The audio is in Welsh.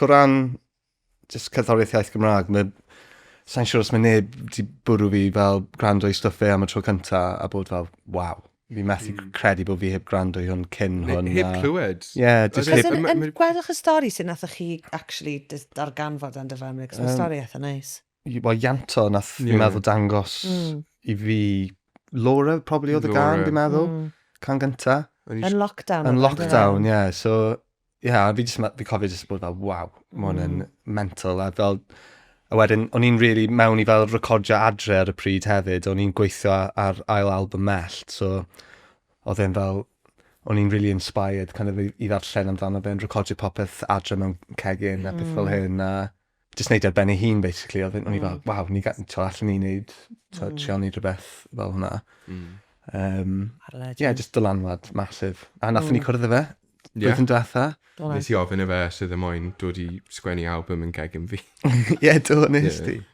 O ran jyst cerddoriaeth iaith Gymraeg ma' sai'n siŵr os ma' neb 'di bwrw fi fel gwrando i stwff fe am y tro cynta a bod fel waw, fi methu credu bod fi heb gwrando i hwn cyn hwn. Heb clywed. Ie, jyst heb... Yn, yn, gwedwch y stori sut nathoch chi actually darganfod Endaf Emlyn, cos mae'r stori eitha neis. Wel, Ianto nath, fi'n meddwl, dangos i fi Laura, probably oedd y gân, fi'n meddwl. Cân gynta. Yn lockdown. Yn lockdown, ie. Yeah. So, ie, yeah, fi just, fi cofio jyst bod fel, waw, mae hwn yn mental. A fel, a wedyn, o'n i'n really mewn i fel recordio adre ar y pryd hefyd. O'n i'n gweithio ar ail album Mellt, so oedd e'n fel, o'n i'n really inspired kind of i ddarllen amdano fe, yn recordio popeth adre mewn cegin a peth fel hyn. A just neud ar ben ei hun, basically. Oedd o'n i fel, waw, ni, to, allan ni wneud, to, trio neud rhywbeth fel hwnna. Yeah, just dylanwad massive. A nathon ni cwrdd â fe blwyddyn diwetha. Nes i ofyn i fe os oedd e moyn dod i sgwennu album yn gegin fi. Ie, do, nes di.